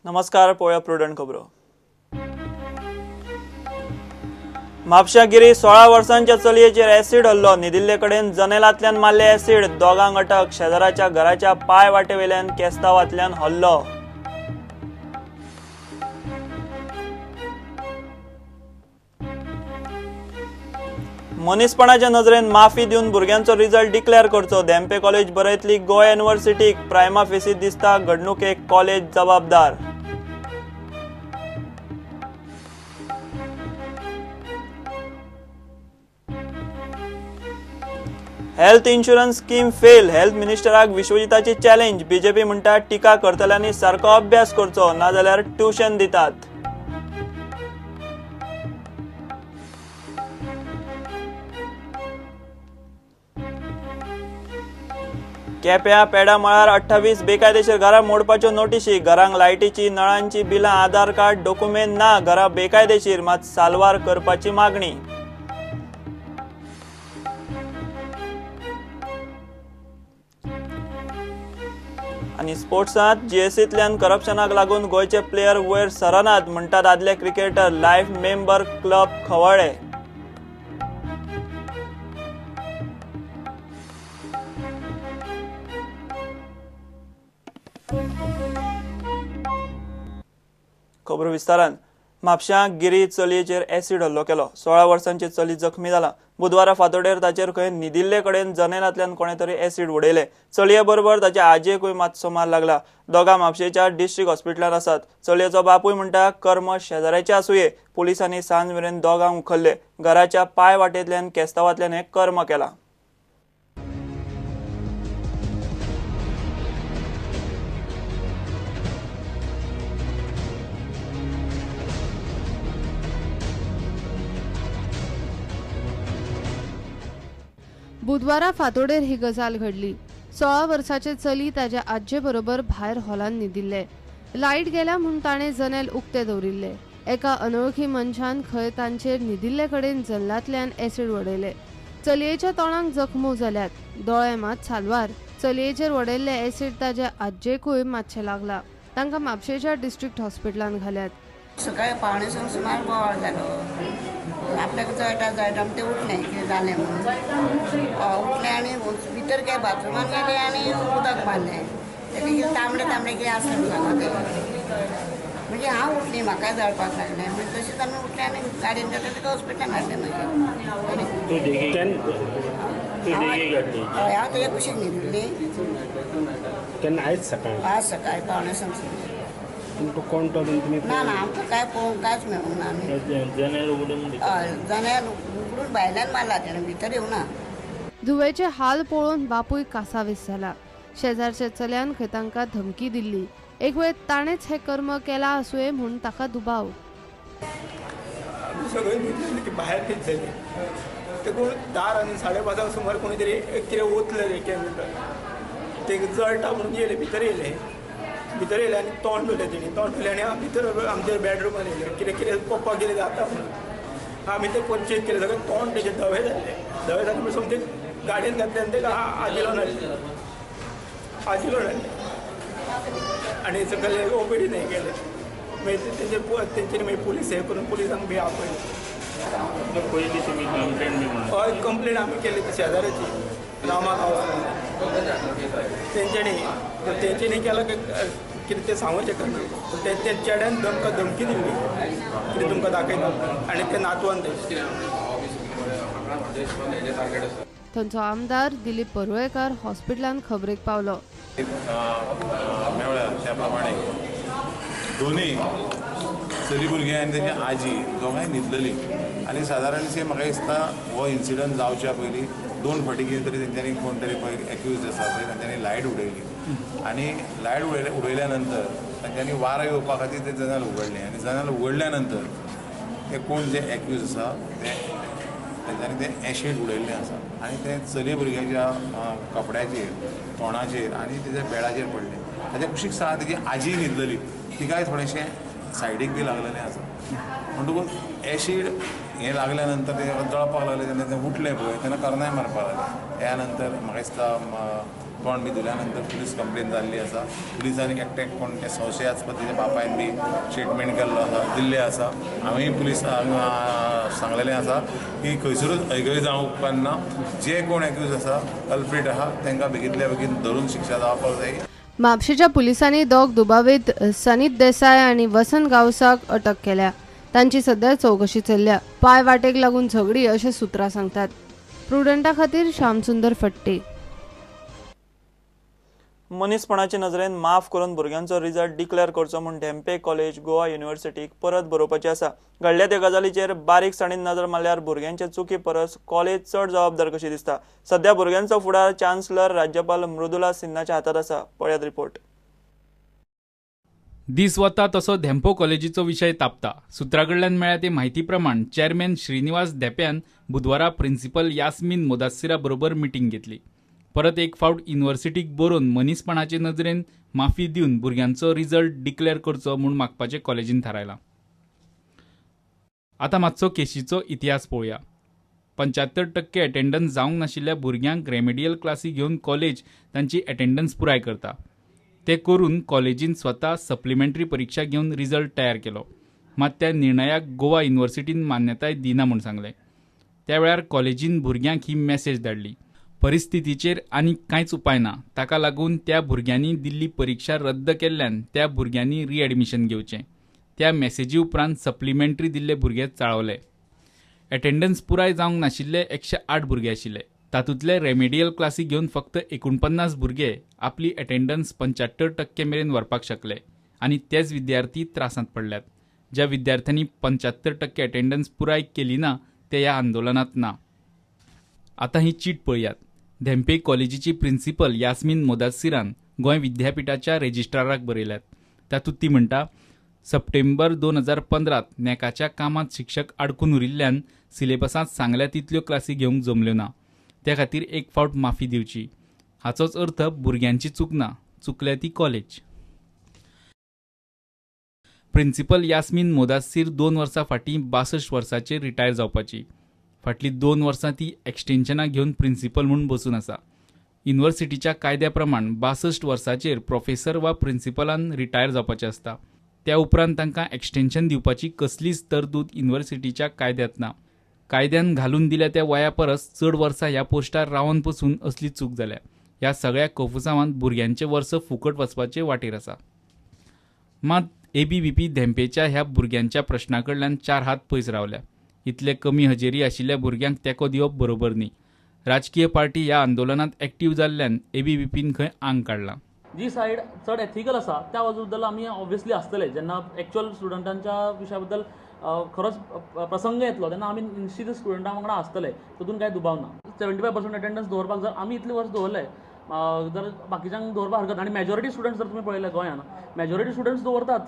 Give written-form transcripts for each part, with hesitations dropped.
नमस्कार, पळोवया प्रुडंट खबरो. म्हापशा गिरी 16 वर्सांच्या चलयेचेर ऍसिड हल्लो. न्हिदिल्ले कडेन जनेलांतल्यान मारले ऍसिड. दोगांक अटक. शेजाराच्या घराच्या पांय वाटेवेल्यान केस्तावांतल्यान हल्लो. मनीसपणाच्या नजरेन माफी दिवन भुरग्यांचो रिजल्ट डिक्लेअर करचो. धेंपे कॉलेज बरयतली गोंय युनिव्हर्सिटीक. प्रायमा फेसी दिसता घडणुकेक कॉलेज जबाबदार. Health insurance scheme fail. Health मिनिस्टराक विश्वजिताची challenge. BJP म्हणटा टिका करतल्यांनी सारको अभ्यास करचो, नाजाल्यार ट्युशन दितात. केप्यां पेडा मळार 28 बेकायदेशीर घरां मोडपाच्यो नोटिशी. घरांक लायटीची नळांची बिलां, आधार कार्ड, डॉक्युमेंट ना. घरां बेकायदेशीर, मात साल्वार करपाची मागणी. आनी स्पोर्ट्सांत जीएससींतल्यान करप्शनाक लागून गोंयचे प्लेयर वयर सरनात म्हणटात आदले क्रिकेटर. लायफ मेंबर क्लब खवळ्ळे. खबर विस्तारान. म्हापश्यां गिरी चलयेचेर ऍसिड हल्लो केलो. 16 वर्सांची चली जखमी जाला. बुधवारा फांतोडेर ताचेर खंय न्हिदिल्ले कडेन जनेलांतल्यान कोणे तरी ऍसिड उडयले. चलये बरोबर ताच्या आजयेकूय मातसो मार लागला. दोगां म्हापशेच्या डिस्ट्रिक्ट हॉस्पिटलांत आसात. चलयेचो बापूय म्हणटा कर्म शेजाऱ्याचे आसुये. पुलिसांनी सांज मेरेन दोगांक उखल्ले. घराच्या पांय वाटेंतल्यान केस्तावांतल्यान हें कर्म केलां. बुधवारा फांतोडेर ही गजाल घडली. 16 वर्साचे चली ताज्या आजये बरोबर भायर हॉलान न्हिदिल्ले. लायट गेल्या म्हूण ताणें जनेल उक्तें दवरिल्लें. एका अनोळखी मनशान खंय तांचेर न्हिदिल्ले कडेन जल्लांतल्यान ऍसिड वडयले. चलयेच्या तोंडाक जखमो जाल्यात, दोळे मात साल्वार. चलयेचेर वडयल्ले ऍसिड ताज्या आजयेकूय मातशें लागला. तांकां म्हापशेच्या डिस्ट्रिक्ट हॉस्पिटलांत घाल्यात. सकाळी 8:45 सुमार बोवाळ जालो. आपल्याक जळटा जळटा म्हण ते उठलें, कितें जालें म्हणून उठलें आनी भितर काय बाथरुमान गेलें आनी उदक मारलें. तेका कितें तांबडें तांबडें कितें आसलें म्हूण सांगता तें. म्हणजे हांव उठलीं, म्हाकाय जळपाक लागलें. म्हणजे तशेंच आमी उठलें आनी गाडयेन गेले, ताका हॉस्पिटलान हाडलें. मागीर हय, हांव तेज्या कुशीक न्हिदिल्ली. केन्ना? आयज सकाळी. आज सकाळी 8:45. कोण तो तुमी? ना ना, आमकां कांय पळोवंक कांयच मेळूंक ना. आमी जनेल उगडून, जनेल उगडून भायल्यान मारला तेणें, भितर येवना. धुवेचे हाल पळोवन बापूय कासावीस जाला. शेजारच्या चल्यान खंय तांकां धमकी दिल्ली. एक वेळ ताणेंच हें कर्म केलां आसुये म्हूण ताका दुबाव. आमी सगळीं न्हिदलेली, ती भायर न्हिदलेली. ते कोण दार आनी 5:30 सुमार कोणी तरी कितें ओतलें केमिकल, ते जळटा म्हणून येयले, भितर येयले. भितर येयले आनी तोंड धुलें तेणी. तोंड धुलें आनी भितर आमच्या बेडरुमान येयले. कितें कितें पप्पा कितें जाता म्हणून आमी तें पळोवन चॅक केलें. सगळें तोंड तेजें धवें जाल्लें. धवें जालें म्हणून सोमतें गाडयेन घातलें आनी ताका आजिलोन हाडलें. आजिलोन हाडलें आनी सकयल ओपीडीन हें केलें. मागीर तेंचे तेंच्यांनी मागीर पुलीस हें करून पुलिसांक बी आपयलें. पयलीं तुमी कंप्लेन बी? हय, कंप्लेन आमी केली ती शेजाऱ्याची, रामा गांवस. तेंच्यांनी तेंच्यांनी केलां कितें तें सांगूंक शकना. पूण ते चेड्यान आमकां धमकी दिल्ली, कितें तुमकां दाखयता, आनी ते नातवान तें. थंयचो आमदार दिलीप परुळेकार हॉस्पिटलांत खबरेक पावलो. मेळ्ळ्या त्या प्रमाणे दोनूय चली भुरगीं आनी तेजी आजी दोगांय न्हिदलेली. आनी सादारणशें म्हाका दिसता हो इन्सिडंट जावच्या पयलीं 2 फावटी कितें तरी तेंच्यांनी कोण तरी पळय एक्यूज आसा पळय तेंच्यांनी लायट उडयली. आनी लायट उडयल्या नंतर तेंच्यांनी वारो येवपा खातीर तें जनेल उगडलें. आनी जनेल उगडल्या नंतर ते कोण जे एक्यूज आसा ते तेंच्यांनी तें एशीड उडयल्लें आसा आनी तें चली भुरग्याच्या कपड्याचेर, तोंडाचेर आनी तेज्या बेडाचेर पडलें. ताच्या कुशीक सा तेजी आजी न्हिदलेली, तिकाय थोडेशें सायडीक बी लागलेलें आसा. म्हणटकूच एशीड हें लागल्या नंतर तें जळपाक लागलें. तेन्ना तें उठलें पळय तेन्ना करनाय मारपाक लागलें. त्या नंतर म्हाका दिसता तोंड बी धुल्या नंतर पुलीस कंप्लेन जाल्ली आसा. पुलिसांनी एकट्याक कोण ते संशयास्पद तेच्या बापायन बी स्टेटमेंट केल्लो आसा, दिल्लें आसा. आमी पुलिसांक सांगलेलें आसा की खंयसरूच ऐगय जावंक उपकारना, जे कोण एक्यूज आसा, कल्प्रीट आहा, तांकां बेगींतल्या बेगीन धरून शिक्षा जावपाक जाय. म्हापशेच्या पुलिसांनी दोग दुबावीत सनीत देसाय आनी वसंत गांवसाक अटक केल्या. तांची सध्या चवकशी चल्ल्या. पांय वाटेक लागून झगडी अशें सुत्रां सांगतात. प्रुडंटा खातीर श्यामसुंदर फट्टे. मनीसपणाचे नजरेन माफ करून भुरग्यांचो रिजल्ट डिक्लेअर करचो म्हूण धेंपे कॉलेज गोवा युनिव्हर्सिटीक परत बरोवपाची आसा. घडल्या त्या गजालीचेर बारीकसाणीन नजर मारल्यार भुरग्यांचे चुकी परस कॉलेज चड जबाबदार कशी दिसता. सध्या भुरग्यांचो फुडार चान्सलर राज्यपाल मृदुला सिन्हाच्या हातांत आसा. पळयात रिपोर्ट. दीस वता तसो धेंपो कॉलेजीचो विशय तापता. सुत्रा कडल्यान मेळ्ळ्या ते म्हायती प्रमाण चेअरमॅन श्रीनिवास धेंप्यान बुधवारा प्रिन्सिपल यास्मीन मोदासिरा बरोबर मिटींग घेतली. परत एक फावट युनिव्हर्सिटीक बरोवन मनीसपणाचे नजरेन माफी दिवन भुरग्यांचो रिजल्ट डिक्लेअर करचो म्हूण मागपाचें कॉलेजीन थारायलां. आतां मातसो केशीचो इतिहास पळोवया. 75% अटेंडन्स जावंक नाशिल्ल्या भुरग्यांक रेमेडियल क्लासी घेवन कॉलेज तांची अटेंडन्स पुराय करता. ते करून कॉलेजीन स्वता सप्लिमेंटरी परिक्षा घेवन रिजल्ट तयार केलो. मात त्या निर्णयाक गोवा युनिव्हर्सिटीन मान्यताय दिना म्हूण सांगलें. त्या वेळार कॉलेजीन भुरग्यांक ही मॅसेज धाडली. परिस्थितीचेर आनी कांयच उपाय ना, ताका लागून त्या भुरग्यांनी दिल्ली परिक्षा रद्द केल्ल्यान त्या भुरग्यांनी रिएडमिशन घेवचें. त्या मॅसेजी उपरांत सप्लिमेंटरी दिल्ले भुरगे चाळवले. अटेंडन्स पुराय जावंक नाशिल्ले 108 भुरगे आशिल्ले. तातूंतले रेमेडियल क्लासी घेवन फक्त 49 भुरगे आपली अटेंडन्स 75% मेरेन व्हरपाक शकले आनी तेच विद्यार्थी त्रासांत पडल्यात. ज्या विद्यार्थ्यांनी 75% अटेंडन्स पुराय केली ना ते ह्या आंदोलनांत ना. आतां ही चीट पळयात. धेंपे कॉलेजीची प्रिन्सिपल यास्मीन मोदासिरान गोंय विद्यापीठाच्या रेजिस्ट्राराक बरयल्यात. तातूंत ती म्हणटा, सप्टेंबर 2015 नॅकाच्या कामांत शिक्षक आडकून उरिल्ल्यान सिलेबसांत सांगल्या तितल्यो क्लासी घेवंक जमल्यो ना, त्या खातीर एक फावट माफी दिवची. हाचोच अर्थ भुरग्यांची चूक ना, चुकल्या ती कॉलेज. प्रिन्सिपल यास्मीन मोदासीर 2 वर्सां फाटीं 62 वर्सांचेर रिटायर जावपाची. फाटलीं 2 वर्सां ती एक्सटेन्शनां घेवन प्रिन्सिपल म्हूण बसून आसा. युनिव्हर्सिटीच्या कायद्या प्रमाण 62 वर्सांचेर प्रोफेसर वा प्रिन्सिपलान रिटायर जावपाचें आसता. त्या उपरांत तांकां एक्सटेन्शन दिवपाची कसलीच तरतूद युनिव्हर्सिटीच्या कायद्यांत ना. कायद्यान घालून दिल्या त्या वया परस चड वर्सां ह्या पोस्टार रावन पसून असली चूक जाल्या. ह्या सगळ्या कोफुसांवांत भुरग्यांचें वर्स फुकट वचपाचे वाटेर आसा. मात एबीव्हीपी धेंपेच्या ह्या भुरग्यांच्या प्रश्ना कडल्यान 4 हात पयस रावल्या. इतले कमी हजेरी आशिल्ल्या भुरग्यांक तेंको दिवप बरोबर न्ही. राजकीय पार्टी ह्या आंदोलनांत एक्टीव जाल्ल्यान एबीव्हीपीन खंय आंग काडलां. जी सायड चड एथिकल आसा त्या बाजू बद्दल आमी ऑब्वियसली आसतले. जेन्ना एक्चुअल स्टुडंटांच्या विशया बद्दल खरोच प्रसंग येतलो तेन्ना आमी निश्चित स्टुडंटां वांगडा आसतले, तातूंत कांय दुबाव ना. 75% अटेंडन्स दवरपाक जर आमी इतले वर्स दवरले जर बाकीच्यांक दवरपाक हरकत. आनी मेजॉरिटी स्टुडंट्स जर तुमी पळयले गोंयांत मेजॉरिटी स्टुडंट्स दवरतात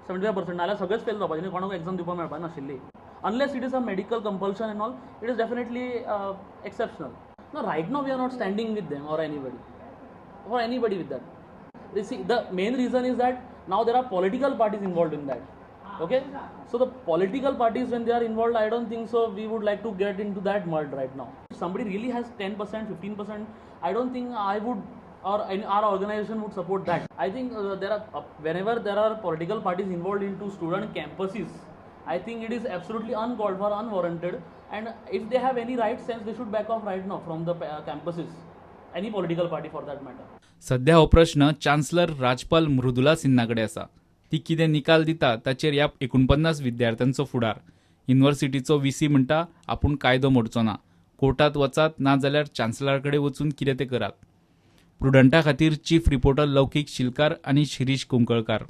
75%, नाल्यार सगळेच फेल जावपाचे, कोणाक एग्जाम दिवपाक मेळपाक नाशिल्ली. Unless it is a medical compulsion and all, it is definitely exceptional. No, right now we are not standing with them or anybody with that. You see, the main reason is that now there are political parties involved in that. Okay, so the political parties, when they are involved, I don't think so we would like to get into that mud right now. If somebody really has 10%, 15%, I don't think I would or our organization would support that. I think there are whenever there are political parties involved into student campuses, I think it is absolutely uncalled for, unwarranted, and if they have any right sense, they should back off right now from the campuses, any political party for that matter. सध्या हो प्रश्न chancellor Rajpal Mridula Sinha कडेन आसा. ती कितें निकाल दिता ताचेर ह्या 49 विद्यार्थ्यांचो फुडार. युनिव्हर्सिटीचो व्ही सी म्हणटा आपूण कायदो मोडचो ना, कोर्टात वचात ना जाल्यार चान्सलरा कडेन वचून कितें तें करात. प्रुडंटा खातीर चीफ रिपोर्टर लौकीक शिलकार आनी शिरीष कुंकळकार.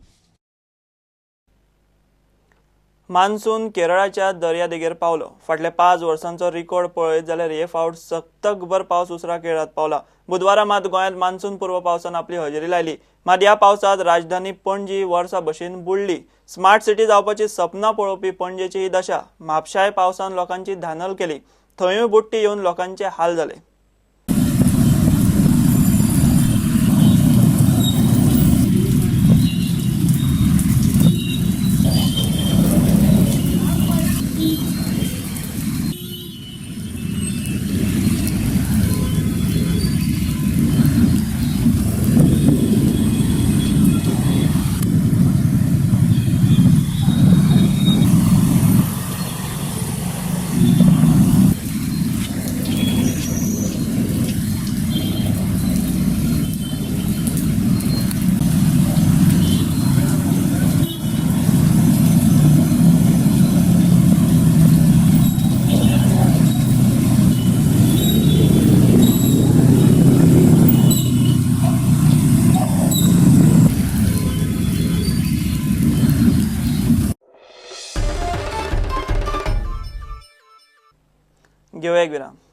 मान्सून केरळाच्या दर्यादेगेर पावलो. फाटल्या 5 वर्सांचो रिकॉर्ड पळयत जाल्यार हे फावट सप्तकभर पावस उसरा केरळांत पावला. बुधवारा मात गोंयांत मान्सून पूर्व पावसान आपली हजेरी लायली. मात ह्या पावसांत राजधानी पणजी वर्सा भशेन बुडली. स्मार्ट सिटी जावपाची सपनां पळोवपी पणजेची ही दशा. म्हापशाय पावसान लोकांची धानल केली. थंयूय बुडटी येवन लोकांचे हाल जाले. घेवया एक विराम.